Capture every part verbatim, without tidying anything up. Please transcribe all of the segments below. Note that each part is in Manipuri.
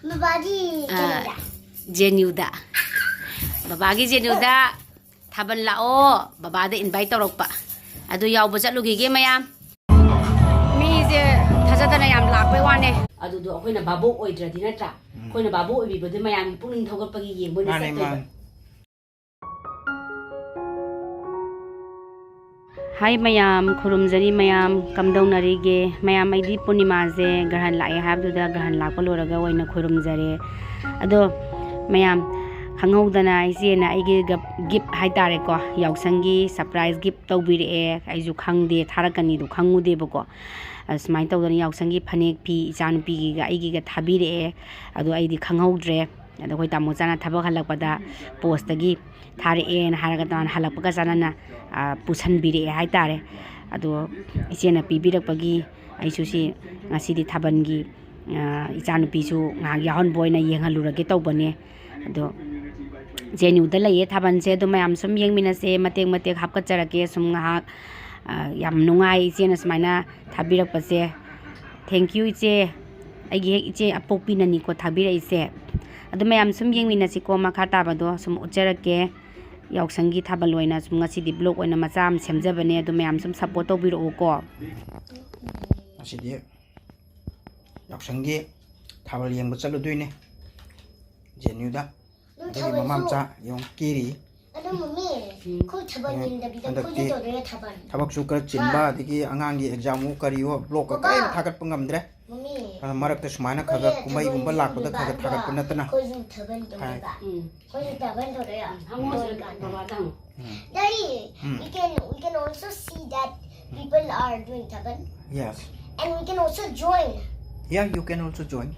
ꯕꯕꯥꯒꯤ ꯑꯥ, ꯀꯩꯅꯣꯗ꯫ ꯖꯦ ꯑꯦꯟ ꯌꯨꯗ꯫ ꯕꯕꯥꯒꯤ ꯖꯦ ꯑꯦꯟ ꯌꯨꯗ ꯊꯥꯕꯜ ꯂꯥꯛꯑꯣ, ꯕꯕꯥꯗ invite ꯇꯧꯔꯛꯄ꯫ ꯑꯗꯨ ꯌꯥꯎꯕ ꯆꯠꯂꯨꯈꯤꯒꯦ ꯃꯌꯥꯝ꯫ ꯃꯤꯁꯦ ꯊꯥꯖꯗꯅ ꯌꯥꯝ ꯂꯥꯛꯄꯩ ꯋꯥꯅꯦ꯫ ꯑꯗꯨꯗꯣ ꯑꯩꯈꯣꯏꯅ ꯚꯥꯕꯣꯛ ꯑꯣꯏꯗ꯭ꯔꯗꯤ ꯅꯠꯇ꯭ꯔꯥ? ꯎꯝ꯫ ꯑꯩꯈꯣꯏꯅ ꯚꯥꯕꯣꯛ ꯑꯣꯏꯕꯤꯕꯗꯨ ꯃꯌꯥꯝꯒꯤ ꯄꯨꯛꯅꯤꯡ ꯊꯧꯒꯠꯄꯒꯤ ꯌꯦꯡꯕ ꯑꯣꯏꯅ ꯃꯥꯅꯦ, ꯆꯠꯇꯣꯏꯕ꯫ ꯃꯥꯅꯦ꯫ ꯍꯥꯏ ꯃꯌꯥꯝ, ꯈꯨꯔꯨꯝꯖꯔꯤ ꯃꯌꯥꯝ, ꯀꯝꯗꯧꯅꯔꯤꯒꯦ? ꯃꯌꯥꯝ, ꯑꯩꯗꯤ ꯄꯨꯔꯅꯤꯃꯥꯁꯦ ꯒ꯭ꯔꯍꯟ ꯂꯥꯛꯑꯦ ꯍꯥꯏꯕꯗꯨꯗ ꯒ꯭ꯔꯍꯟ ꯂꯥꯛꯄ ꯂꯣꯏꯔꯒ ꯑꯣꯏꯅ ꯈꯨꯔꯨꯝꯖꯔꯦ꯫ ꯑꯗꯣ ꯃꯌꯥꯝ, ꯈꯪꯍꯧꯗꯅ ꯏꯆꯦꯅ ꯑꯩꯒꯤ ꯒ-, gift ꯍꯥꯏꯇꯥꯔꯦꯀꯣ, ꯌꯥꯎꯁꯪꯒꯤ surprise gift ꯇꯧꯕꯤꯔꯛꯑꯦ꯫ ꯑꯩꯁꯨ ꯈꯪꯗꯦ, ꯊꯥꯔꯛꯀꯅꯤꯗꯣ ꯈꯪꯉꯨꯗꯦꯕꯀꯣ꯫ ꯑ, ꯁꯨꯃꯥꯏꯅ ꯇꯧꯗꯅ ꯌꯥꯎꯁꯪꯒꯤ ꯐꯅꯦꯛ ꯐꯤ ꯏꯆꯥꯅꯨꯄꯤꯒꯤꯒ ꯑꯩꯒꯤꯒ ꯊꯥꯕꯤꯔꯛꯑꯦ꯫ ꯑꯗꯣ ꯑꯩꯗꯤ ꯈꯪꯍꯧꯗ꯭ꯔꯦ꯫ ꯑꯗꯣ ꯑꯩꯈꯣꯏ ꯇꯥꯃꯣ ꯆꯥꯅ ꯊꯕꯛ ꯍꯜꯂꯛꯄꯗ postꯇꯒꯤ ꯊꯥꯔꯛꯑꯦꯅ ꯍꯥꯏꯔꯒ ꯇꯣꯉꯥꯟꯅ ꯍꯜꯂꯛꯄꯒ ꯆꯥꯟꯅꯅ, ꯑ, ꯄꯨꯁꯟꯕꯤꯔꯛꯑꯦ ꯍꯥꯏꯇꯥꯔꯦ꯫ ꯑꯗꯣ ꯏꯆꯦꯅ ꯄꯤꯕꯤꯔꯛꯄꯒꯤ ꯑꯩꯁꯨ ꯁꯤ ꯉꯁꯤꯗꯤ ꯊꯥꯕꯜꯒꯤ, ꯑ, ꯏꯆꯥꯅꯨꯄꯤꯁꯨ ꯉꯥꯏꯍꯥꯛ ꯌꯥꯎꯍꯟꯕ ꯑꯣꯏꯅ ꯌꯦꯡꯍꯜꯂꯨꯔꯒꯦ ꯇꯧꯕꯅꯦ꯫ ꯑꯗꯣ ꯖꯦ ꯑꯦꯟ ꯌꯨꯗ ꯂꯩꯌꯦ ꯊꯥꯕꯜꯁꯦ꯫ ꯑꯗꯣ ꯃꯌꯥꯝ ꯁꯨꯝ ꯌꯦꯡꯃꯤꯟꯅꯁꯦ, ꯃꯇꯦꯛ ꯃꯇꯦꯛ ꯍꯥꯞꯀꯠꯆꯔꯛꯀꯦ ꯁꯨꯝ ꯉꯥꯏꯍꯥꯛ꯫ ꯑ, ꯌꯥꯝ ꯅꯨꯡꯉꯥꯏ ꯏꯆꯦꯅ ꯁꯨꯃꯥꯏꯅ ꯊꯥꯕꯤꯔꯛꯄꯁꯦ꯫ Thank you ꯏꯆꯦ꯫ ꯑꯩꯒꯤ ꯍꯦꯛ ꯏꯆꯦ ꯑꯄꯣꯛꯄꯤꯅꯅꯤꯀꯣ ꯊꯥꯕꯤꯔꯛꯏꯁꯦ꯫ ꯑꯗꯨ ꯃꯌꯥꯝ ꯁꯨꯝ ꯌꯦꯡꯃꯤꯟꯅꯁꯤꯀꯣ, ꯃꯈꯥ ꯇꯥꯕꯗꯣ ꯁꯨꯝ ꯎꯠꯆꯔꯛꯀꯦ꯫ ꯌꯥꯎꯁꯪꯒꯤ ꯊꯥꯕꯜ ꯑꯣꯏꯅ ꯁꯨꯝ ꯉꯁꯤꯗꯤ vlog ꯑꯣꯏꯅ ꯃꯆꯥ ꯑꯃ ꯁꯦꯝꯖꯕꯅꯦ, ꯑꯗꯨ ꯃꯌꯥꯝ ꯁꯨꯝ support ꯇꯧꯕꯤꯔꯛꯎꯀꯣ꯫ ꯉꯁꯤꯗꯤ ꯌꯥꯎꯁꯪꯒꯤ ꯊꯥꯕꯜ ꯌꯦꯡꯕ ꯆꯠꯂꯨꯗꯣꯏꯅꯦ ꯖꯦ ꯑꯦꯟ ꯌꯨꯗ꯫ ꯑꯗꯨꯒꯤ ꯃꯃꯥ ꯃꯆꯥ ꯌꯦꯡꯉꯨ, ꯀꯦꯔꯤ꯫ ꯑꯗꯣ ꯃꯃꯤ, ꯎꯝ꯫ ꯑꯩꯈꯣꯏ ꯊꯥꯕꯜ ꯎꯝ, ꯌꯦꯡꯗꯕꯤꯗ ꯍꯟꯗꯛꯇꯤ ꯑꯩꯈꯣꯏꯁꯨ ꯇꯧꯗꯣꯏꯔꯣ ꯊꯥꯕꯜ? ꯊꯕꯛꯁꯨ ꯈꯔ ꯆꯤꯟꯕ, ꯍꯥ? ꯑꯗꯒꯤ ꯑꯉꯥꯡꯒꯤ examꯋꯣ ꯀꯔꯤꯋꯣ, vlogꯀ ꯕꯕꯥ! ꯀꯔꯤꯝ ꯊꯥꯒꯠꯄ ꯉꯝꯗ꯭ꯔꯦ꯫ ꯃꯃꯤ, ꯑꯗꯣ ꯃꯔꯛꯇ ꯁꯨꯃꯥꯏꯅ ꯈꯔ ꯈꯔ ꯑꯩꯈꯣꯏ ꯀꯨꯝꯍꯩꯒꯨꯝꯕ ꯊꯥꯕꯜ ꯂꯥꯛꯄꯗ ꯈꯔ ꯈꯔ ꯌꯦꯡꯗ꯭ꯔꯤꯀꯥꯟꯗ ꯊꯥꯒꯠꯄ ꯅꯠꯇꯅ꯫ ꯑꯩꯈꯣꯏꯁꯨ ꯊꯥꯕꯜ ꯍꯥꯏ꯫ ꯇꯧꯗꯣꯏꯕ꯫ ꯎꯝ꯫ ꯑꯩꯈꯣꯏꯁꯨ ꯊꯥꯕꯜ ꯇꯧꯗꯣꯏꯔꯣ? ꯎꯝ, ꯍꯪꯉꯣ ꯇꯧꯔꯤꯀꯥꯟꯗ꯫ ꯕꯕꯥꯗ ꯍꯪꯉꯣ꯫ ꯎꯝ꯫ Daddy, um. We can, we can also see that people are doing Thabal. Yes. And we can also join. Yeah, you can also join.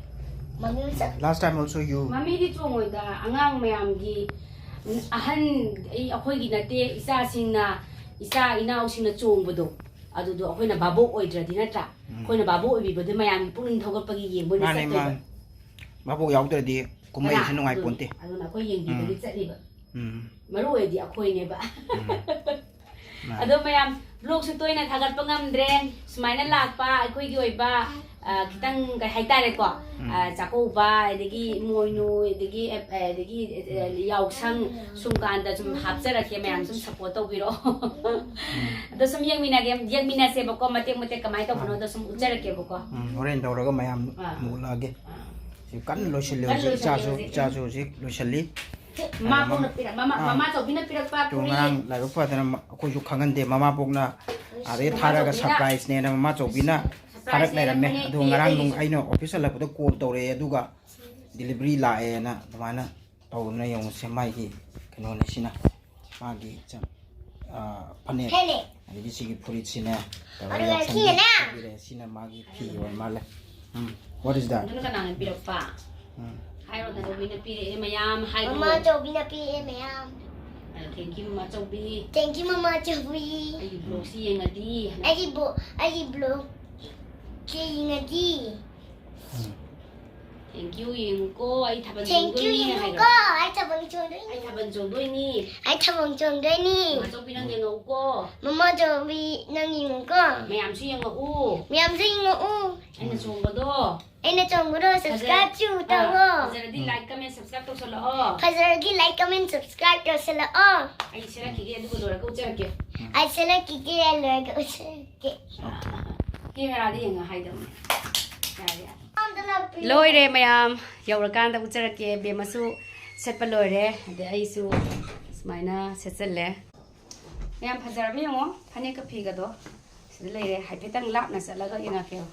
Mommy also. Last time also you. ꯃꯃꯤꯗꯤ ꯆꯣꯡꯉꯣꯏꯗ, ꯑꯉꯥꯡ ꯃꯌꯥꯝꯒꯤ, ꯑꯍꯟ, ꯑꯩ, ꯑꯩꯈꯣꯏꯒꯤ ꯅꯠꯇꯦ, ꯏꯆꯥꯁꯤꯡꯅ, ꯏꯆꯥ ꯏꯅꯥꯎꯁꯤꯡꯅ ꯆꯣꯡꯕꯗꯣ, ꯑꯗꯨꯗꯣ ꯑꯩꯈꯣꯏꯅ ꯚꯥꯕꯣꯛ ꯑꯣꯏꯗ꯭ꯔꯗꯤ ꯅꯠꯇ꯭ꯔꯥ? ꯎꯝ꯫ ꯑꯩꯈꯣꯏꯅ ꯚꯥꯕꯣꯛ ꯑꯣꯏꯕꯤꯕꯗ ꯃꯌꯥꯝꯒꯤ ꯄꯨꯛꯅꯤꯡ ꯊꯧꯒꯠꯄꯒꯤ ꯌꯦꯡꯕ ꯑꯣꯏꯅ ꯃꯥꯅꯦ, ꯆꯠꯇꯣꯏꯕ꯫ ꯃꯥꯅꯦ꯫ ꯚꯥꯕꯣꯛ ꯌꯥꯎꯗ꯭ꯔꯗꯤ ꯀꯨꯝꯍꯩꯁꯨ ꯀꯅꯥ? ꯅꯨꯡꯉꯥꯏꯄꯣꯟꯇꯦ꯫ ꯑꯗꯨꯅ ꯑꯩꯈꯣꯏ ꯌꯦꯡꯕꯤꯕꯒꯤ ꯎꯝ꯫ ꯆꯠꯂꯤꯕ꯫ ꯎꯝ꯫ ꯃꯔꯨ ꯑꯣꯏꯗꯤ ꯑꯩꯈꯣꯏꯅꯦꯕ꯫ ꯎꯝ꯫ ꯑꯗꯣ ꯃꯌꯥꯝ, ꯕ꯭ꯂꯣꯒꯁꯨ ꯇꯣꯏꯅ ꯊꯥꯒꯠꯄ ꯉꯝꯗ꯭ꯔꯦ꯫ ꯁꯨꯃꯥꯏꯅ ꯂꯥꯛꯄ ꯑꯩꯈꯣꯏꯒꯤ ꯑꯣꯏꯕ, ꯑ, ꯈꯤꯇꯪ ꯀꯩ ꯍꯥꯏꯇꯥꯔꯦꯀꯣ, ꯎꯝ꯫ ꯑ, ꯆꯥꯛꯀꯧꯕ, ꯑꯗꯒꯤ ꯏꯃꯣꯏꯅꯨ, ꯑꯗꯒꯤ, ꯑ, ꯑꯗꯒꯤ, ꯑ, ꯌꯥꯎꯁꯪ, ꯁꯨꯝ ꯀꯥꯟꯗ ꯁꯨꯝ ꯍꯥꯞꯆꯔꯛꯀꯦ, ꯃꯌꯥꯝ ꯁꯨꯝ ꯁꯞꯄꯣꯔꯠ ꯇꯧꯕꯤꯔꯣ꯫ ꯑꯗꯣ ꯁꯨꯝ ꯌꯦꯡꯃꯤꯟꯅꯒꯦ, ꯌꯦꯡꯃꯤꯟꯅꯁꯦꯕꯀꯣ, ꯃꯇꯦꯛ ꯃꯇꯦꯛ ꯀꯃꯥꯏꯅ ꯇꯧꯕꯅꯣꯗꯣ ꯁꯨꯝ ꯎꯠꯆꯔꯛꯀꯦꯕꯀꯣ꯫ ꯎꯝ, ꯍꯣꯔꯦꯟ ꯇꯧꯔꯒ ꯃꯌꯥꯝ ꯑꯥ꯫ ꯑꯃꯨꯛ ꯎꯠꯂꯛꯑꯒꯦ꯫ ꯑꯥ꯫ ꯁꯤ ꯀꯟꯅ ꯂꯣꯏꯁꯤꯜꯂꯤ ꯀꯟꯅ ꯍꯧꯖꯤꯛ, ꯂꯣꯏꯁꯤꯜꯂꯤ ꯏꯆꯥꯁꯨ, ꯍꯧꯖꯤꯛ꯫ ꯏꯆꯥꯁꯨ ꯍꯧꯖꯤꯛ ꯂꯣꯏꯁꯤꯜꯂꯤ꯫ ꯃꯃꯥ ꯑꯥ, ꯃꯃꯥ ꯄꯣꯛꯅ ꯄꯤꯔꯛ-, ꯃꯃꯥ, ꯑꯥ꯫ ꯃꯃꯥ ꯆꯧꯕꯤꯅ ꯄꯤꯔꯛꯄ ꯇꯨ ꯐꯨꯔꯤꯠ꯫ ꯉꯔꯥꯡ ꯂꯥꯏꯕꯛ ꯐꯗꯅ ꯃ-, ꯑꯩꯈꯣꯏꯁꯨ ꯈꯪꯍꯟꯗꯦ꯫ ꯃꯃꯥ ꯄꯣꯛꯅ ꯑꯥꯗꯩ ꯃꯃꯥ ꯊꯥꯔꯒ ꯆꯧꯕꯤꯅ꯫ Surpriseꯅꯦꯅ ꯃꯃꯥ ꯆꯧꯕꯤꯅ surprise ꯊꯥꯔꯛ ꯂꯩꯔꯝꯃꯦ꯫ ꯐꯅꯦꯛ ꯑꯗꯨꯒ ꯄꯤꯔꯛꯑꯦ ꯉꯔꯥꯡ ꯅꯨꯡ-, ꯑꯩꯁꯨ꯫ ꯑꯩꯅ office ꯍꯜꯂꯛꯄꯗ call ꯇꯧꯔꯛꯑꯦ, ꯑꯗꯨꯒ delivery ꯂꯥꯛꯑꯦꯅ ꯑꯗꯨꯃꯥꯏꯅ ꯇꯧꯗꯅ ꯌꯦꯡꯉꯨꯁꯦ꯫ ꯃꯥꯒꯤ ꯀꯩꯅꯣꯅꯦ ꯁꯤꯅ꯫ ꯃꯥꯒꯤ ꯆ-, ꯑ, ꯐꯅꯦꯛ꯫ ꯐꯅꯦꯛ꯫ ꯑꯗꯒꯤ ꯁꯤꯒꯤ ꯐꯨꯔꯤꯠꯁꯤꯅ ꯇꯧꯔꯒ ꯑꯗꯨꯒ ꯌꯥꯎꯁꯪꯒꯤ ꯁꯤꯅꯅꯦ꯫ ꯄꯤꯕꯤꯔꯛꯑꯦ꯫ ꯁꯤꯅ ꯃꯥꯒꯤ ꯐꯤ ꯑꯣꯏ ꯃꯥꯜꯂꯦ꯫ ꯎꯝ꯫ What is that? ꯑꯗꯨꯅ ꯀꯅꯥꯅ ꯄꯤꯔꯛꯄ? ꯎꯝ꯫ ꯍꯥꯏꯔꯣ, ꯅꯆꯧꯕꯤꯅ ꯄꯤꯔꯛꯑꯦ ꯃꯌꯥꯝ ꯍꯥꯏꯔꯣ꯫ ꯃꯃꯥ ꯆꯧꯕꯤꯅ ꯄꯤꯔꯛꯑꯦ ꯃꯌꯥꯝ꯫ ꯑ, thank you, ꯃꯃꯥ ꯆꯧꯕꯤ꯫ Thank you, ꯃꯃꯥ ꯆꯧꯕꯤ꯫ ꯑꯩꯒꯤ vlogꯁꯤ ꯌꯦꯡꯉꯗꯤ꯫ ꯑꯩꯒꯤ ꯕꯣ-, ꯑꯩꯒꯤ vlogꯁꯤ ꯌꯦꯡꯉꯗꯤ꯫ ꯎꯝ꯫ Thank you ꯌꯦꯡꯉꯨꯀꯣ, ꯑꯩ ꯊꯥꯕꯜ Thank you ꯆꯣꯡꯗꯣꯏꯅꯦ ꯍꯥꯏꯔꯣ꯫ ꯌꯦꯡꯉꯨꯀꯣ, ꯑꯩ ꯊꯥꯕꯜ ꯆꯣꯡꯗꯣꯏꯅꯤ꯫ ꯑꯩ ꯊꯥꯕꯜ ꯆꯣꯡꯗꯣꯏꯅꯤ꯫ ꯑꯩ ꯊꯥꯕꯜ ꯆꯣꯡꯗꯣꯏꯅꯤ꯫ ꯃꯃꯥ ꯆꯧꯕꯤ ꯅꯪ ꯌꯦꯡꯉꯧꯀꯣ꯫ ꯃꯃꯥ ꯆꯧꯕꯤ ꯅꯪ ꯌꯦꯡꯉꯨꯀꯣ꯫ ꯃꯌꯥꯝꯁꯨ ꯌꯦꯡꯉꯛꯎ꯫ ꯃꯌꯥꯝꯁꯨ ꯌꯦꯡꯉꯛꯎ꯫ ꯑꯩꯅ ꯆꯣꯡꯕꯗꯣ꯫ ꯑꯩꯅ ꯆꯣꯡꯕꯗꯣ ꯐꯖ-, subscribeꯁꯨ ꯑꯥ, ꯇꯧꯋꯣ꯫ ꯐꯖꯔꯗꯤ like, comment, subscribe ꯇꯧꯁꯜꯂꯛꯑꯣ꯫ ꯐꯖꯔꯗꯤ like, comment, subscribe ꯇꯧꯁꯜꯂꯛꯑꯣ꯫ ꯑꯩ ꯁꯦꯠꯂꯛꯈꯤꯒꯦ, ꯑꯗꯨꯒ ꯂꯣꯏꯔꯒ ꯎꯠꯆꯔꯛꯀꯦ꯫ ꯑꯩ ꯁꯦꯠꯂꯛꯈꯤꯒꯦ, ꯂꯣꯏꯔꯒ ꯎꯠꯆꯔꯛꯀꯦ꯫ Cameraꯗ ꯌꯦꯡꯉ ꯍꯥꯏꯗꯧꯅꯦ꯫ ꯌꯥꯔꯦ, ꯌꯥꯔꯦ꯫ ꯂꯣꯏꯔꯦ ꯃꯌꯥꯝ, ꯌꯧꯔꯀꯥꯟꯗ ꯎꯠꯆꯔꯛꯀꯦ꯫ ꯕꯦꯝꯃꯁꯨ ꯁꯦꯠꯄ ꯂꯣꯏꯔꯦ, ꯑꯗꯩ ꯑꯩꯁꯨ ꯁꯨꯃꯥꯏꯅ ꯁꯦꯠꯆꯜꯂꯦ꯫ ꯃꯌꯥꯝ ꯐꯖꯔꯕ ꯌꯦꯡꯉꯣ, ꯐꯅꯦꯛꯀ ꯐꯤꯒꯗꯣ ꯁꯤꯗ ꯂꯩꯔꯦ꯫ ꯍꯥꯏꯐꯦꯠꯇꯪ ꯂꯥꯞꯅ ꯆꯠꯂꯒ ꯌꯦꯡꯉꯛꯀꯦꯕ꯫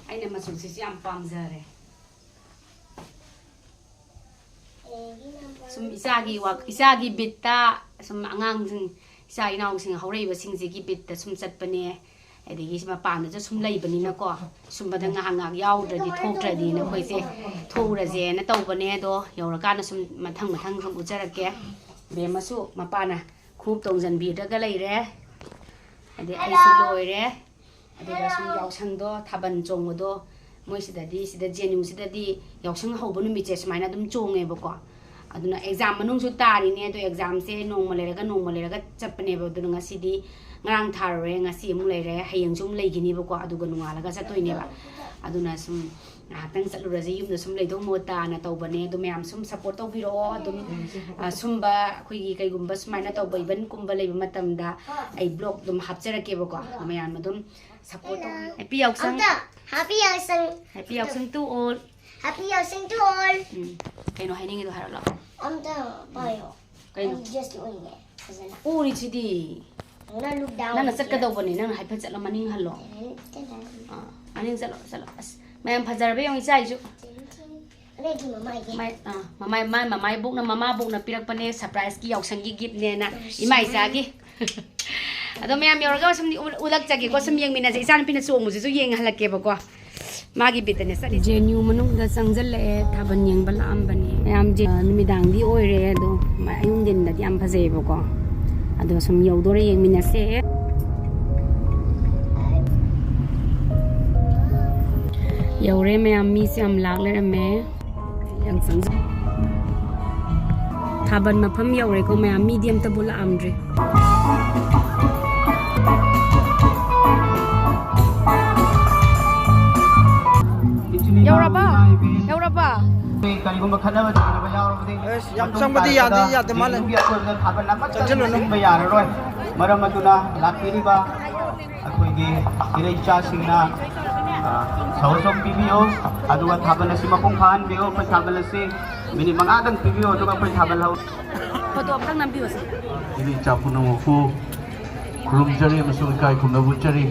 ꯑꯩꯅ ꯃꯆꯨꯁꯤꯁꯨ ꯌꯥꯝ ꯄꯥꯝꯖꯔꯦ꯫ ꯁꯨꯝ ꯏꯆꯥꯒꯤ ꯋꯥ-, ꯏꯆꯥꯒꯤ ꯕꯤꯠꯇ ꯁꯨꯝ ꯑꯉꯥꯡꯁꯤꯡ, ꯏꯆꯥ ꯏꯅꯥꯎꯁꯤꯡ ꯍꯧꯔꯛꯏꯕꯁꯤꯡꯁꯤꯒꯤ ꯕꯤꯠꯇ ꯁꯨꯝ ꯆꯠꯄꯅꯦ꯫ ꯑꯗꯒꯤ ꯁꯤ ꯃꯄꯥꯟꯗꯁꯨ ꯁꯨꯝ ꯂꯩꯕꯅꯤꯅꯀꯣ, ꯁꯨꯝꯕꯗ ꯉꯥꯏꯍꯥꯛ ꯉꯥꯏꯍꯥꯛ ꯌꯥꯎꯗ꯭ꯔꯗꯤ ꯊꯣꯛꯇ꯭ꯔꯗꯤꯅ ꯑꯩꯈꯣꯏꯁꯦ ꯊꯣꯛꯎꯔꯁꯦꯅ ꯇꯧꯕꯅꯦ꯫ ꯑꯗꯣ ꯌꯧꯔꯀꯥꯟꯗ ꯁꯨꯝ ꯃꯊꯪ ꯃꯊꯪ ꯁꯨꯝ ꯎꯠꯆꯔꯛꯀꯦ꯫ ꯕꯦꯝꯃꯁꯨ ꯃꯄꯥꯅ ꯈꯣꯡꯎꯞ ꯇꯣꯡꯁꯤꯟꯕꯤꯔꯒ ꯂꯩꯔꯦ꯫ ꯑꯗꯩ ꯑꯩꯁꯨ ꯂꯣꯏꯔꯦ꯫ ꯑꯗꯨꯒ ꯁꯨꯝ ꯌꯥꯎꯁꯪꯗꯣ, ꯊꯥꯕꯜ ꯆꯣꯡꯕꯗꯣ, ꯃꯣꯏ ꯁꯤꯗꯗꯤ, ꯁꯤꯗ JNUꯁꯤꯗꯗꯤ ꯌꯥꯎꯁꯪ ꯍꯧꯕ ꯅꯨꯃꯤꯠꯁꯦ ꯁꯨꯃꯥꯏꯅ ꯑꯗꯨꯝ ꯆꯣꯡꯉꯦꯕꯀꯣ꯫ ꯑꯗꯨꯅ ꯑꯦꯛꯖꯥꯝ ꯃꯅꯨꯡꯁꯨ ꯇꯥꯔꯤꯅꯦ, ꯑꯗꯣ ꯑꯦꯛꯖꯥꯝꯁꯦ ꯅꯣꯡꯃ ꯂꯩꯔꯒ ꯅꯣꯡꯃ ꯂꯩꯔꯒ ꯆꯠꯄꯅꯦꯕ꯫ ꯑꯗꯨꯅ ꯉꯁꯤꯗꯤ, ꯉꯔꯥꯡ ꯊꯥꯔꯨꯔꯦ, ꯉꯁꯤ ꯑꯃꯨꯛ ꯂꯩꯔꯦ, ꯍꯌꯦꯡꯁꯨ ꯑꯃꯨꯛ ꯂꯩꯈꯤꯅꯦꯕꯀꯣ, ꯑꯗꯨꯒ ꯅꯣꯡꯉꯥꯜꯂꯒ ꯆꯠꯇꯣꯏꯅꯦꯕ꯫ ꯑꯗꯨꯅ ꯁꯨꯝ ꯉꯥꯏꯍꯥꯛꯇꯪ ꯆꯠꯂꯨꯔꯁꯦ, ꯌꯨꯝꯗ ꯁꯨꯝ ꯂꯩꯗꯧ ꯃꯍꯨꯠꯇꯅ ꯇꯧꯕꯅꯦ꯫ ꯑꯗꯣ ꯃꯌꯥꯝ ꯁꯨꯝ ꯁꯞꯄꯣꯔꯠ ꯇꯧꯕꯤꯔꯛꯑꯣ꯫ ꯑꯗꯨꯝ, ꯑ, ꯁꯨꯝꯕ ꯑꯩꯈꯣꯏꯒꯤ ꯀꯩꯒꯨꯝꯕ ꯁꯨꯃꯥꯏꯅ ꯇꯧꯕ ꯏꯚꯦꯟꯠꯀꯨꯝꯕ ꯂꯩꯕ ꯃꯇꯝꯗ ꯑꯩ ꯕ꯭ꯂꯣꯛ ꯑꯗꯨꯝ ꯍꯥꯞꯆꯔꯛꯀꯦꯕꯀꯣ꯫ ꯑꯗꯣ ꯃꯌꯥꯝ ꯑꯗꯨꯝ ꯁꯞꯄꯣꯔꯠ ꯇꯧꯕꯤꯔꯛꯑꯣ꯫ ꯍꯦꯄꯤ ꯌꯥꯎꯁꯪ꯫ ꯑꯝꯇ ꯍꯦꯄꯤ ꯌꯥꯎꯁꯪ꯫ ꯍꯦꯄꯤ ꯌꯥꯎꯁꯪ to all꯫ ꯍꯦꯄꯤ ꯌꯥꯎꯁꯪ to all꯫ ꯎꯝ꯫ ꯀꯩꯅꯣ ꯍꯥꯏꯅꯤꯡꯉꯤꯗꯣ ꯍꯥꯏꯔꯛꯑꯣ꯫ ꯑꯝꯇ ꯄꯥꯏꯌꯣ꯫ ꯀꯩꯅꯣ? ꯑꯩ just ꯎꯏꯌꯦ ꯐꯖꯅ꯫ ꯎꯔꯤꯁꯤꯗꯤ꯫ ꯅꯪꯅ look down ꯅꯪꯅ here꯫ ꯆꯠꯀꯗꯧꯕꯅꯤ, ꯅꯪꯅ ꯍꯥꯏꯐꯦꯠ ꯆꯠꯂꯣ, ꯃꯅꯤꯡ ꯍꯜꯂꯣ꯫ Terrain, terrain. ꯑꯥ, ꯃꯅꯤꯡ ꯆꯠꯂꯣ, ꯆꯠꯂꯣ꯫ ꯑꯁ, ꯃꯌꯥꯝ ꯐꯖꯔꯕ ꯌꯦꯡꯉꯣ, ꯏꯆꯥꯒꯤꯁꯨ꯫ Terrain, terrain. ꯑꯩꯒꯤ ꯃꯃꯥꯏꯒꯤ꯫ ꯃꯥꯏ-, ꯑꯥ, ꯃꯃꯥꯏ-, ꯃꯥ-, ꯃꯃꯥꯏꯕꯣꯛꯅ, ꯃꯃꯥꯕꯣꯛꯅ ꯄꯤꯔꯛꯄꯅꯦ, surprise ꯀꯤ ꯌꯥꯎꯁꯪꯒꯤ gift ꯅꯦꯅ, ꯇꯧꯁꯤ꯫ ꯏꯃꯥ ꯏꯆꯥꯒꯤ꯫ ꯑꯗꯣ ꯃꯌꯥꯝ ꯌꯧꯔꯒ ꯁꯨꯝ ꯎ-, ꯎꯠꯂꯛꯆꯒꯦꯀꯣ, ꯁꯨꯝ ꯌꯦꯡꯃꯤꯟꯅꯁꯦ꯫ ꯏꯆꯥꯅꯨꯄꯤꯅ ꯆꯣꯡꯕꯁꯤꯁꯨ ꯌꯦꯡꯍꯜꯂꯛꯀꯦꯕꯀꯣ꯫ ꯃꯥꯒꯤ ꯕꯤꯠꯇꯅꯦ ꯆꯠꯂꯤꯁꯦ꯫ ꯖꯦ ꯑꯦꯟ ꯌꯨ ꯃꯅꯨꯡꯗ ꯆꯪꯁꯤꯜꯂꯛꯑꯦ, ꯊꯥꯕꯜ ꯌꯦꯡꯕ ꯂꯥꯛꯑꯝꯕꯅꯦ꯫ ꯃꯌꯥꯝꯁꯦ, ꯑ, ꯅꯨꯃꯤꯗꯥꯡꯗꯤ ꯑꯣꯏꯔꯦ, ꯑꯗꯣ ꯃ-, ꯑꯌꯨꯛ ꯅꯨꯡꯊꯤꯟꯗꯗꯤ ꯌꯥꯝ ꯐꯖꯩꯌꯦꯕꯀꯣ꯫ ꯑꯗꯣ ꯁꯨꯝ ꯌꯧꯗꯣꯔꯦ, ꯌꯦꯡꯃꯤꯟꯅꯁꯦ꯫ ꯌꯧꯔꯦ ꯃꯌꯥꯝ, ꯃꯤꯁꯦ ꯌꯥꯝ ꯂꯥꯛ ꯂꯩꯔꯝꯃꯦ꯫ ꯌꯥꯝ ꯆꯪꯖ-, ꯊꯥꯕꯜ ꯃꯐꯝ ꯌꯧꯔꯦꯀꯣ ꯃꯌꯥꯝ, ꯃꯤꯗꯤ ꯑꯝꯇꯕꯨ ꯂꯥꯛꯑꯝꯗ꯭ꯔꯤ꯫ ꯌꯧꯔꯕ? ꯌꯧꯔꯕ? ꯀꯔꯤꯒꯨꯝꯕ ꯈꯠꯅꯕ ꯆꯩꯅꯕ ꯌꯥꯎꯔꯕꯗꯤ ꯑꯁ, ꯌꯥꯝ ꯃꯇꯨꯡ ꯆꯪꯕꯗꯤ ꯌꯥꯗꯤ ꯇꯥꯔꯛꯄꯗ ꯌꯥꯗ ꯃꯥꯜꯂꯦ꯫ ꯌꯦꯡꯂꯨꯒꯤ ꯑꯀꯣꯏꯕꯗ ꯊꯥꯕꯜ ꯑꯃꯠꯇ ꯆꯪꯁꯤꯜꯂꯨꯅꯨ꯫ ꯁꯤꯟꯕ ꯌꯥꯔꯔꯣꯏ꯫ ꯃꯔꯝ ꯑꯗꯨꯅ ꯂꯥꯛꯄꯤꯔꯤꯕ ꯑꯩꯈꯣꯏꯒꯤ ꯏꯔꯩꯆꯥꯁꯤꯡꯅ, ꯑ, ꯁꯍꯣꯖꯣꯛ ꯄꯤꯕꯤꯌꯨ, ꯑꯗꯨꯒ ꯊꯥꯕꯜ ꯑꯁꯤ ꯃꯄꯨꯡ ꯐꯥꯍꯟꯕꯤꯌꯨ꯫ ꯑꯩꯈꯣꯏ ꯊꯥꯕꯜ ꯑꯁꯤ ꯃꯤꯅꯤꯠ ꯃꯉꯥꯗꯪ ꯄꯤꯕꯤꯌꯨ, ꯑꯗꯨꯒ ꯑꯩꯈꯣꯏ ꯊꯥꯕꯜ ꯍꯧ-, ꯐꯣꯇꯣ ꯑꯝꯇꯪ ꯅꯝꯕꯤꯌꯨꯁꯦ꯫ ꯏꯔꯩꯆꯥ ꯄꯨꯝꯅꯃꯛꯄꯨ ꯈꯨꯔꯨꯝꯖꯔꯤ ꯑꯃꯁꯨꯡ ꯏꯀꯥꯏ ꯈꯨꯝꯅꯕ ꯎꯠꯆꯔꯤ꯫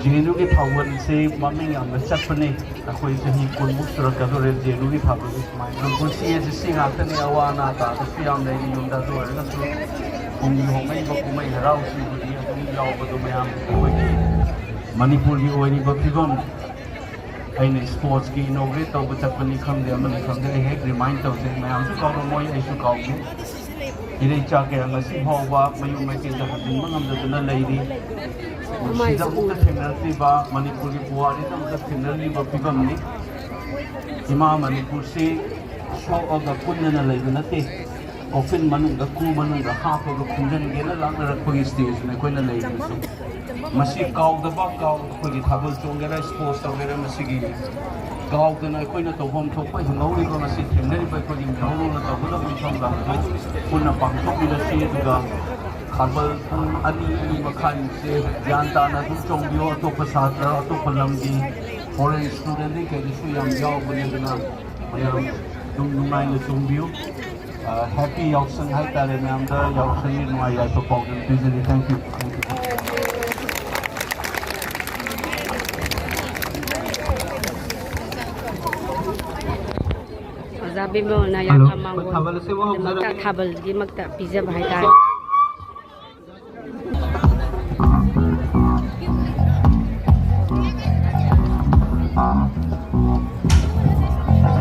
ꯖꯦ ꯑꯦꯟ ꯌꯨꯒꯤ ꯊꯥꯕꯜꯁꯤ ꯃꯃꯤꯡ ꯌꯥꯝꯅ ꯆꯠꯄꯅꯤ꯫ ꯑꯩꯈꯣꯏ ꯆꯍꯤ ꯀꯨꯟꯃꯨꯛ ꯁꯨꯔꯛꯀꯗꯧꯔꯦ ꯖꯦ ꯑꯦꯟ ꯌꯨꯒꯤ ꯊꯥꯕꯜꯁꯤ ꯁꯨꯃꯥꯏꯅ꯫ ꯄꯨꯟꯁꯤ ꯑꯁꯤ ꯁꯤ ꯉꯥꯛꯇꯅꯤ, ꯑꯋꯥ ꯑꯅꯥ ꯇꯥꯕꯁꯨ ꯌꯥꯝ ꯂꯩꯔꯤ ꯌꯨꯝꯗ꯫ ꯑꯗꯨ ꯑꯣꯏꯔꯒꯁꯨ ꯀꯨꯝꯒꯤ ꯍꯣꯡꯂꯛꯏꯕ ꯀꯨꯝꯍꯩ ꯍꯔꯥꯎꯁꯤꯡꯕꯨꯗꯤ ꯑꯗꯨꯝ ꯌꯥꯎꯕꯗꯨ ꯃꯌꯥꯝ ꯑꯩꯈꯣꯏꯒꯤ ꯃꯅꯤꯄꯨꯔꯒꯤ ꯑꯣꯏꯔꯤꯕ ꯐꯤꯕꯝ, ꯑꯩꯅ sports ꯀꯤ inaugurate ꯇꯧꯕ ꯆꯠꯄꯅꯤ ꯈꯪꯗꯦ, ꯑꯃꯅꯤ ꯈꯪꯗꯦ, ꯑꯩ ꯍꯦꯛ remind ꯇꯧꯖꯩ꯫ ꯃꯌꯥꯝꯁꯨ ꯀꯥꯎꯔꯝꯃꯣꯏ, ꯑꯩꯁꯨ ꯀꯥꯎꯗꯦ꯫ ꯏꯔꯩꯆꯥ ꯀꯌꯥ ꯉꯁꯤ ꯐꯥꯎꯕ ꯃꯌꯨꯝ ꯃꯥꯏꯀꯩꯗ ꯍꯟꯖꯤꯟꯕ ꯉꯝꯗꯗꯨꯅ ꯂꯩꯔꯤ꯫ ꯄꯨꯟꯁꯤꯗ ꯑꯃꯨꯛꯇ ꯊꯦꯡꯅꯔꯛꯇ꯭ꯔꯤꯕ, ꯃꯅꯤꯄꯨꯔꯒꯤ ꯄꯨꯋꯥꯔꯤꯗ ꯑꯃꯨꯛꯇ ꯊꯦꯡꯅꯗ꯭ꯔꯤꯕ ꯐꯤꯕꯝꯅꯤ꯫ ꯏꯃꯥ ꯃꯅꯤꯄꯨꯔꯁꯤ ꯁꯣꯛꯑꯒ ꯄꯨꯟꯗꯅ ꯂꯩꯕ ꯅꯠꯇꯦ꯫ ꯀꯣꯐꯤꯟ ꯃꯅꯨꯡꯗ, ꯀ꯭ꯔꯨ ꯃꯅꯨꯡꯗ ꯍꯥꯞꯄꯒ ꯈꯨꯝꯖꯤꯟꯒꯦꯅ ꯂꯥꯛꯅꯔꯛꯄꯒꯤ ꯁ꯭ꯇꯦꯖꯅꯤ ꯑꯩꯈꯣꯏꯅ ꯂꯩꯔꯤꯕꯁꯤ꯫ ꯃꯁꯤ ꯀꯥꯎꯗꯕ, ꯀꯥꯎ-, ꯑꯩꯈꯣꯏꯒꯤ ꯊꯥꯕꯜ ꯆꯣꯡꯒꯦꯔꯥ, ꯁ꯭ꯄꯣꯔꯠꯁ ꯇꯧꯒꯦꯔꯥ, ꯃꯁꯤꯒꯤ ꯀꯥꯎꯗꯅ ꯑꯩꯈꯣꯏꯅ ꯇꯧꯐꯝ ꯊꯣꯛꯄ ꯍꯤꯡꯍꯧꯔꯤꯕ, ꯃꯁꯤ ꯊꯦꯡꯅꯔꯤꯕ ꯑꯩꯈꯣꯏꯒꯤ ꯃꯤꯍꯧꯔꯣꯜꯅ ꯇꯧꯒꯗꯕ ꯃꯤꯐꯝ ꯂꯥꯡꯐꯝ ꯄꯨꯟꯅ ꯄꯥꯡꯊꯣꯛꯃꯤꯟꯅꯁꯤ꯫ ꯑꯗꯨꯒ ꯊꯥꯕꯜ ꯄꯨꯡ ꯑꯅꯤ, ꯑꯅꯤ ꯃꯈꯥꯏꯃꯨꯛꯁꯦ ꯒ꯭ꯌꯥꯟ ꯇꯥꯅ ꯑꯗꯨꯝ ꯆꯣꯡꯕꯤꯌꯣ꯫ ꯑꯇꯣꯞꯄ ꯁꯥꯇ꯭ꯔ, ꯑꯇꯣꯞꯄ ꯂꯝꯒꯤ ꯐꯣꯔꯦꯟ ꯁ꯭ꯇꯨꯗꯦꯟꯗꯤ ꯀꯩꯗꯁꯨ ꯌꯥꯝ ꯌꯥꯎꯕꯅꯤ꯫ ꯑꯗꯨꯅ ꯃꯌꯥꯝ ꯑꯗꯨꯝ ꯅꯨꯡꯉꯥꯏꯅ ꯆꯣꯡꯕꯤꯌꯨ꯫ ꯑ, ꯍꯦꯄꯤ ꯌꯥꯎꯁꯪ ꯍꯥꯏꯇꯥꯔꯦ ꯃꯌꯥꯝꯗ꯫ ꯌꯥꯎꯁꯪꯒꯤ ꯅꯨꯡꯉꯥꯏ ꯌꯥꯏꯐ ꯄꯥꯎꯗꯝ ꯄꯤꯖꯔꯤ꯫ Thank you, thank you꯫ ꯑꯣꯖꯥ ꯕꯤꯃꯣꯜꯅ ꯍꯜꯂꯣ꯫ ꯌꯥꯝꯅ ꯃꯥꯡꯒꯣꯜ ꯊꯥꯕꯜ ꯑꯁꯤꯕꯨ ꯍꯧꯖꯔꯒꯦ꯫ ꯗꯃꯛꯇ, ꯊꯥꯕꯜꯒꯤꯃꯛꯇ ꯄꯤꯖꯕ ꯍꯥꯏꯇꯥꯔꯦ꯫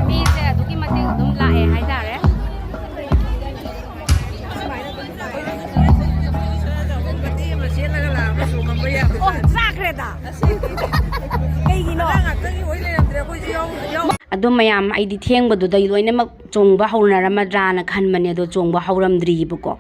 ꯃꯤꯁꯦ ꯑꯗꯨꯛꯀꯤ ꯃꯇꯤꯛ ꯑꯗꯨꯝ ꯂꯥꯛꯑꯦ ꯍꯥꯏꯇꯥꯔꯦ꯫ ꯑꯣ, ꯆꯥꯈ꯭ꯔꯦꯗ꯫ ꯀꯩꯒꯤꯅꯣ? ꯑꯗꯣ ꯃꯌꯥꯝ, ꯑꯩꯗꯤ ꯊꯦꯡꯕꯗꯨꯗ ꯂꯣꯏꯅꯃꯛ ꯆꯣꯡꯕ ꯍꯧꯅꯔꯝꯃꯗ꯭ꯔꯥꯅ ꯈꯟꯕꯅꯦ, ꯑꯗꯣ ꯆꯣꯡꯕ ꯍꯧꯔꯝꯗ꯭ꯔꯤꯕꯀꯣ꯫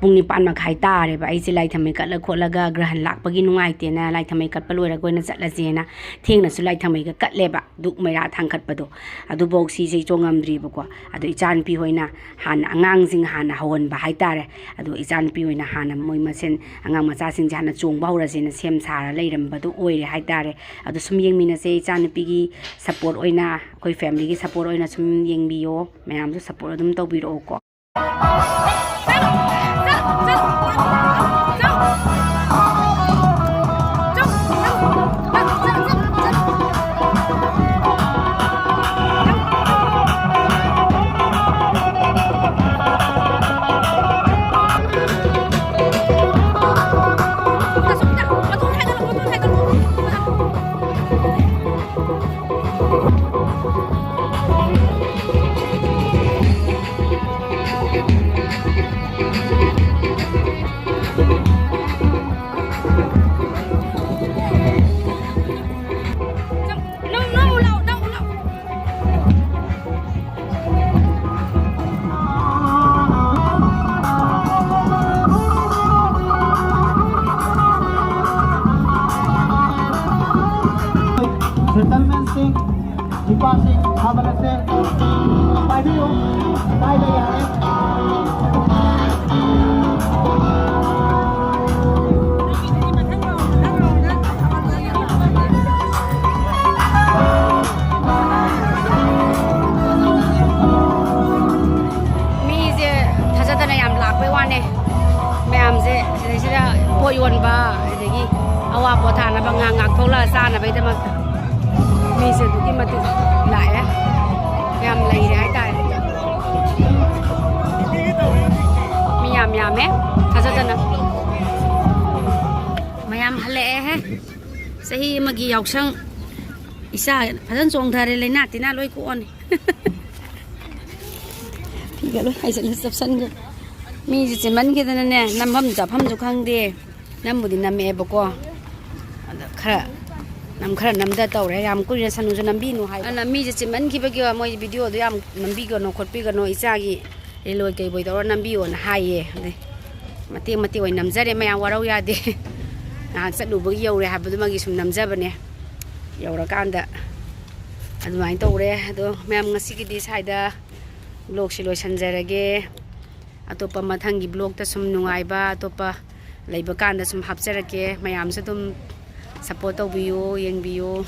ꯄꯨꯡ ꯅꯤꯄꯥꯟ ꯃꯈꯥꯏ ꯇꯥꯔꯦꯕ꯫ ꯑꯩꯁꯦ ꯂꯥꯏꯊꯝꯃꯩ ꯀꯠꯂ ꯈꯣꯠꯂꯒ ꯒ꯭ꯔꯍꯟ ꯂꯥꯛꯄꯒꯤ ꯅꯨꯡꯉꯥꯏꯇꯦꯅ ꯂꯥꯏꯊꯝꯃꯩ ꯀꯠꯄ ꯂꯣꯏꯔꯒ ꯑꯣꯏꯅ ꯆꯠꯂꯁꯦꯅ ꯊꯦꯡꯅꯁꯨ ꯂꯥꯏꯊꯝꯃꯩꯒ ꯀꯠꯂꯦꯕ꯫ ꯙꯨꯛ ꯃꯩꯔꯥ ꯊꯥꯡꯒꯠꯄꯗꯣ, ꯑꯗꯨꯐꯧ ꯁꯤꯁꯦ ꯆꯣꯡꯉꯝꯗ꯭ꯔꯤꯕꯀꯣ꯫ ꯑꯗꯣ ꯏꯆꯥꯅꯨꯄꯤ ꯍꯣꯏꯅ ꯍꯥꯟꯅ ꯑꯉꯥꯡꯁꯤꯡ ꯍꯥꯟꯅ ꯍꯧꯍꯟꯕ ꯍꯥꯏꯇꯥꯔꯦ꯫ ꯑꯗꯣ ꯏꯆꯥꯅꯨꯄꯤ ꯍꯣꯏꯅ ꯍꯥꯟꯅ ꯃꯣꯏ ꯃꯁꯦꯟ ꯑꯉꯥꯡ ꯃꯆꯥꯁꯤꯡꯁꯦ ꯍꯥꯟꯅ ꯆꯣꯡꯕ ꯍꯧꯔꯁꯦꯅ ꯁꯦꯝ ꯁꯥꯔ ꯂꯩꯔꯝꯕꯗꯣ ꯑꯣꯏꯔꯦ ꯍꯥꯏꯇꯥꯔꯦ꯫ ꯑꯗꯣ ꯁꯨꯝ ꯌꯦꯡꯃꯤꯟꯅꯁꯦ, ꯏꯆꯥꯅꯨꯄꯤꯒꯤ ꯁꯞꯄꯣꯔꯠ ꯑꯣꯏꯅ, ꯑꯩꯈꯣꯏ ꯐꯦꯃꯤꯂꯤꯒꯤ ꯁꯞꯄꯣꯔꯠ ꯑꯣꯏꯅ ꯁꯨꯝ ꯌꯦꯡꯕꯤꯌꯣ, ꯃꯌꯥꯝꯁꯨ ꯁꯞꯄꯣꯔꯠ ꯑꯗꯨꯝ ꯇꯧꯕꯤꯔꯛꯑꯣꯀꯣ꯫ ꯄꯥꯏꯕꯤꯌꯨ, ꯄꯥꯏꯕ ꯌꯥꯔꯦ꯫ ꯃꯤꯁꯦ ꯊꯥꯖꯗꯅ ꯌꯥꯝ ꯂꯥꯛꯄꯩ ꯋꯥꯅꯦ꯫ ꯃꯌꯥꯝꯁꯦ ꯁꯤꯗꯩꯁꯤꯗ ꯄꯣꯠ ꯌꯣꯟꯕ, ꯑꯗꯒꯤ ꯑꯋꯥ ꯄꯣꯠ ꯊꯥꯅꯕ, ꯉꯥ ꯉꯥꯛ ꯊꯣꯛꯂꯛꯑ ꯆꯥꯅꯕꯒꯤꯗꯃꯛꯇ ꯃꯤꯁꯦ ꯑꯗꯨꯛꯀꯤ ꯃꯇꯤꯛ ꯂꯥꯛꯑꯦ꯫ ꯌꯥꯝ ꯂꯩꯔꯦ ꯍꯥꯏꯇꯥꯔꯦ꯫ ꯃꯤ ꯌꯥꯝ ꯌꯥꯝꯃꯦ, ꯊꯥꯖꯗꯅ꯫ ꯃꯌꯥꯝ ꯍꯜꯂꯛꯑꯦꯍꯦ꯫ ꯆꯍꯤ ꯑꯃꯒꯤ ꯌꯥꯎꯁꯪ꯫ ꯏꯆꯥ ꯐꯖꯅ ꯆꯣꯡꯊꯔꯦ, ꯂꯩꯅꯥ ꯇꯤꯟꯅꯥ ꯂꯣꯏ ꯀꯣꯛꯑꯅꯤ꯫ ꯐꯤꯒ ꯂꯣꯏ ꯍꯥꯏꯖꯤꯜꯂ ꯆꯞꯁꯟꯈ꯭ꯔꯦ꯫ ꯃꯤꯁꯦ ꯆꯤꯟꯃꯟꯈꯤꯗꯅꯅꯦ, ꯅꯝꯐꯝ ꯆꯥꯐꯝꯁꯨ ꯈꯪꯗꯦ꯫ ꯅꯝꯕꯨꯗꯤ ꯅꯝꯃꯛꯑꯦꯕꯀꯣ, ꯑꯗ ꯈꯔ ꯅꯝ, ꯈꯔ ꯅꯝꯗ ꯇꯧꯔꯦ꯫ ꯌꯥꯝ ꯀꯨꯏꯅ ꯁꯅꯨꯁꯨ ꯅꯝꯕꯤꯅꯨ ꯍꯥꯏ꯫ ꯑꯗꯨꯅ ꯃꯤꯁꯦ ꯆꯤꯟꯃꯟꯈꯤꯕꯒꯤ ꯃꯣꯏ ꯚꯤꯗꯤꯑꯣꯗꯣ ꯌꯥꯝ ꯅꯝꯕꯤꯒꯅꯨ ꯈꯣꯠꯄꯤꯒꯅꯨ, ꯏꯆꯥꯒꯤ ꯔꯤꯜ ꯑꯣꯏ ꯀꯩ ꯑꯣꯏ ꯇꯧꯔ ꯅꯝꯕꯤꯌꯣꯅ ꯍꯥꯏꯌꯦ꯫ ꯑꯗꯩ ꯃꯇꯦꯛ ꯃꯇꯦꯛ ꯑꯣꯏꯅ ꯅꯝꯖꯔꯦ, ꯃꯌꯥꯝ ꯋꯥꯔꯧ ꯌꯥꯗꯦ꯫ ꯉꯥꯏꯍꯥꯛ ꯆꯠꯂꯨꯕꯒꯤ ꯌꯧꯔꯦ ꯍꯥꯏꯕꯗꯨꯃꯒꯤ ꯁꯨꯝ ꯅꯝꯖꯕꯅꯦ꯫ ꯌꯧꯔꯀꯥꯟꯗ ꯑꯗꯨꯃꯥꯏꯅ ꯇꯧꯔꯦ꯫ ꯑꯗꯣ ꯃꯌꯥꯝ, ꯉꯁꯤꯒꯤꯗꯤ ꯁ꯭ꯋꯥꯏꯗ ꯕ꯭ꯂꯣꯛꯁꯤ ꯂꯣꯏꯁꯤꯟꯖꯔꯒꯦ꯫ ꯑꯇꯣꯞꯄ ꯃꯊꯪꯒꯤ ꯕ꯭ꯂꯣꯛꯇ ꯁꯨꯝ ꯅꯨꯡꯉꯥꯏꯕ ꯑꯇꯣꯞꯄ ꯂꯩꯕ ꯀꯥꯟꯗ ꯁꯨꯝ ꯍꯥꯞꯆꯔꯛꯀꯦ꯫ ꯃꯌꯥꯝꯁꯨ ꯑꯗꯨꯝ ꯁꯞꯄꯣꯔꯠ ꯇꯧꯕꯤꯌꯨ, ꯌꯦꯡꯕꯤꯌꯨ꯫